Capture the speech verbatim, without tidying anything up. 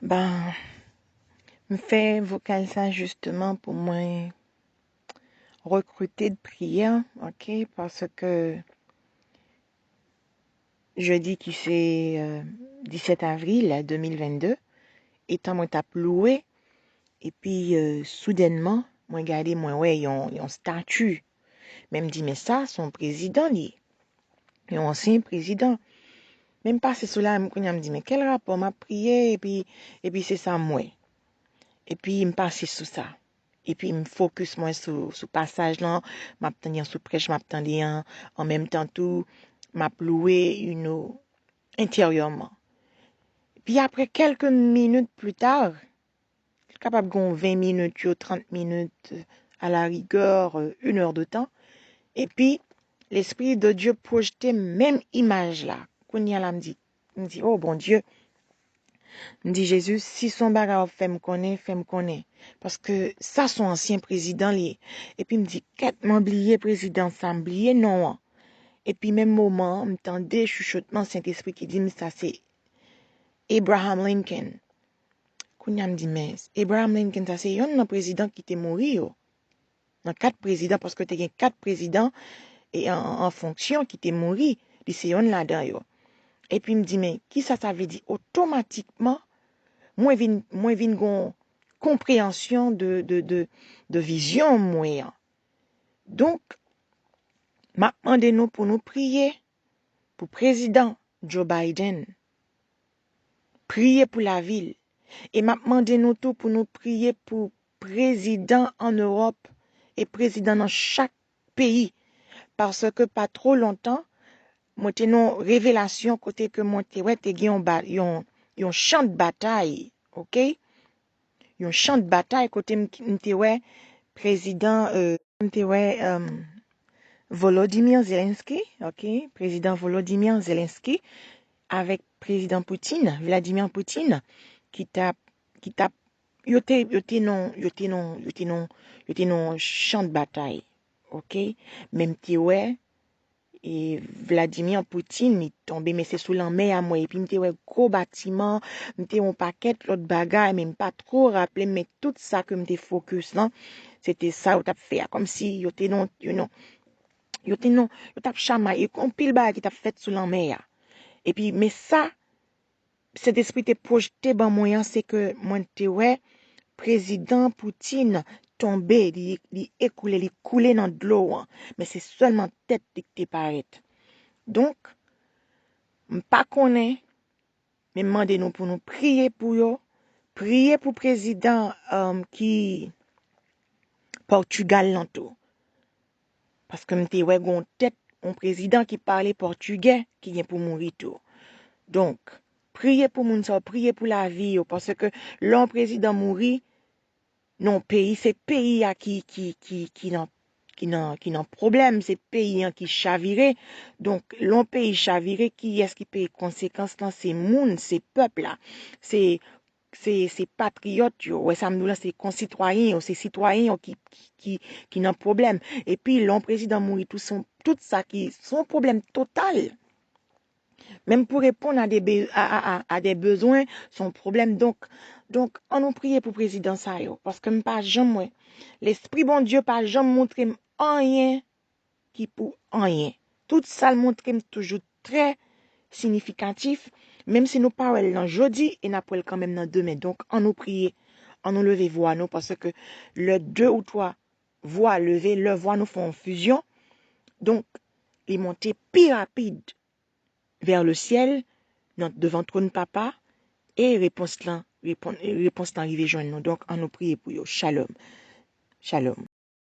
Ben, m fè vokal sa jisteman pou mwen rekrite de priyè, ok? Paske jodi ki se euh, disèt avril de mil vennde, etan mwen t ap louwe, epi euh, soudènman, mwen gade, mwen wè yon, yon stati. Men m di, men sa, se yon prezidan li ye. Yon ansyen prezidan. Men m pase sou la, m kounye a m di, men kèl rapò, m ap priye, epi, epi se sa m wè. Epi m pase sou sa. Epi m fokis mwen sou, sou pasaj lan, m ap tande an sou prèch, m ap tande an, an menm tan tou, m ap louwe, you know, enteryèman. Epi apre kèlke minit pli ta, li kapab gen ven minit yo, trant minit, à la rigueur, euh, une heure de temps. Epi, Lespri de Dye pwojte menm imaj la. Kounye a la, m di, m di, oh Bondye, m di, Jezi, si se yon bagay w ap fè m konnen, fè m konnen. Paske sa se yon ansyen prezidan li ye. Epi m di, kèt, mwen bliye prezidan sa, m bliye non an. Epi menm moman an, m tande chouchotman Sentespri ki di m sa se Abraham Lincoln. Kounye a m di, men Abraham Lincoln sa se yonn nan prezidan ki te mouri yo. Nan kat prezidan, paske te gen kat prezidan e an, an, an fonksyon ki te mouri, li se yonn ladan yo. Epi m di, men kisa sa vle di? Otomatikman, mwen vin, mwen vin gon konpreyansyon de, de, de, de vizyon mwen an. Donk, m ap mande nou pou nou priye pou prezidan Joe Biden. Priye pou lavi l. E m ap mande nou tou pou nou priye pou prezidan an Ewòp e prezidan nan chak peyi. Paske pa two lontan, mwen te nan yon revelasyon kote ke mwen te wè te gen yon, ba- yon, yon chan de batay, ok? Yon chan de batay kote m, m te wè prezidan, euh, m te wè euh, Volodymyr Zelensky, ok? Prezidan Volodymyr Zelensky avèk prezidan Putin, Vladimir Putin, ki t ap, ki t ap, yo te, yo te nan, yo te nan, yo te nan, yo te nan chan de batay, ok? Men m te wè e Vladimir Putin, li tonbe, men se sou lanmè a m wè. Epi m te wè gwo batiman, m te wè yon pakèt lòt bagay, men m pa two raple m, men tout sa ke m te fokis lan, se te sa yo t ap fè a. Kòmsi yo te nan, yo nan, yo te nan, yo t ap chamay, e anpil bagay ki t ap fèt sou lanmè a. Epi, men sa, Sentespri te pwojte ban mwen an, se ke mwen te wè prezidan Putin tonbe, li, li ekoule, li koule nan dlo an. Men se sèlman tèt li ki te parèt. Donk, m pa konnen, men m mande nou pou nou priye pou yo. Priye pou prezidan um, ki Pòtigal lan tou. Paske m te wè gon tèt yon prezidan ki pale pòtigè ki gen pou mouri tou. Donk, priye pou moun sa yo, priye pou lavi yo, paske lè yon prezidan mouri nan yon peyi, se peyi a ki, ki, ki, ki nan, ki nan, ki nan pwoblèm, se peyi an ki chavire. Donk, lè yon peyi chavire, kiyès ki peye konsekans lan? Se moun, se pèp la. Se se, se patriyòt yo, wè sa m di w la, se konsitwayen yo, se sitwayen yo ki, ki, ki, ki nan pwoblèm. Epi, lè yon prezidan mouri, tou, se yon- tout sa ki, se yon pwoblèm total. Menm pou reponn a de, be- a, a, a, a de bezwen, se yon pwoblèm. Donk, donk, an nou priye pou prezidan sa yo, paske m pa janm wè. Lespri Bondye pa janm montre m anyen ki pou anyen. Tout sa l montre m toujou trè siyifikatif, menm si nou pa wè l nan jodi e n ap wè l kanmenm nan demen. Donk, an nou priye, an nou leve vwa nou, paske lè de ou twa vwa leve, lè vwa nou fè yon fizyon, donk, li monte pi rapid vè le syèl, nan devan twòn Papa, e repons lan, repon- repons lan rive jwenn nou. Donk, an nou priye pou yo. Shalom. Shalom.